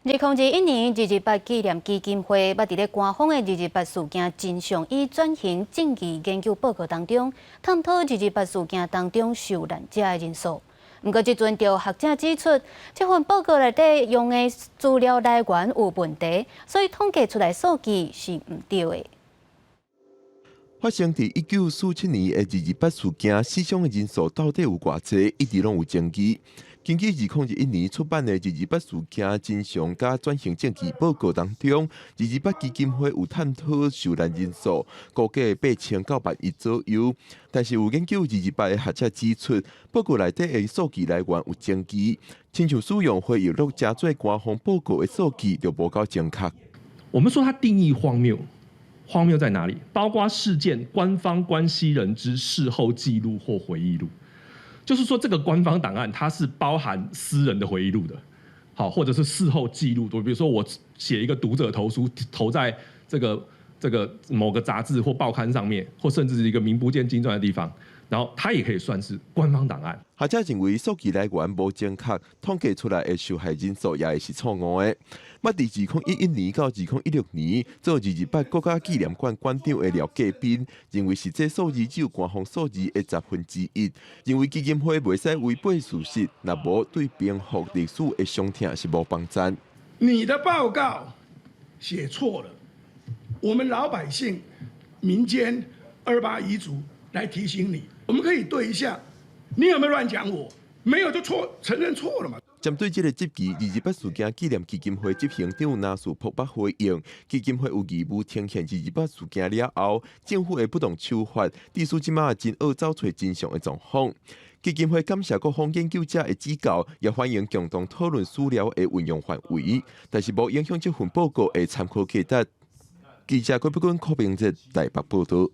2021年，228紀念基金會捌佇咧官方的二二八事件真相與轉型正義研究報告當中，探討二二八事件當中受難者的人數。毋過，這陣就學者指出，這份報告內底用的資料來源有問題，所以統計出來數據是毋對的。發生佇1947年的二二八事件，死傷的人數到底有偌濟，一直攏有爭議。根據2021年出版的《二二八事件真相佮轉型正義報告》當中，二二八基金會有探討受難人數，估計8000到1萬左右。但是有研究二二八的學者指出，報告內底的數據來源有爭議，親像使用回憶錄加做官方報告的數據就無夠精確。我們說它定義荒謬，荒謬在哪裡？包括事件官方關係人之事後記錄或回憶錄。就是說，這個官方檔案它是包含私人的回憶錄的，好，或者是事後記錄。比如說我寫一個讀者投書，投在這個某個雜誌或報刊上面，或甚至是一個名不見經傳的地方，然後它也可以算是官方檔案。學者認為數據來源無正確，統計出來的受害人數也會是錯誤的。捌佇2011年到2016年做二二八國家紀念館館長的廖繼斌認為，實際數字只有官方數字的1/10。認為基金會袂使違背事實，若無對平復歷史的傷痛是無幫助。你的報告寫錯了，我們老百姓、民間二八遺族來提醒你，我們可以對一下，你有沒有亂講我？沒有就錯，承認錯了嘛。針對這個質疑，二二八事件紀念基金會執行長林士博捌回應，基金會有義務呈現二二八事件了後，政府的不當手法，致使這馬真惡找揣真相的狀況。基金會感謝各方研究者的指教，也歡迎共同討論史料的運用範圍，但是無影響這份報告的參考價值。記者郭碧君、柯明哲台北報道。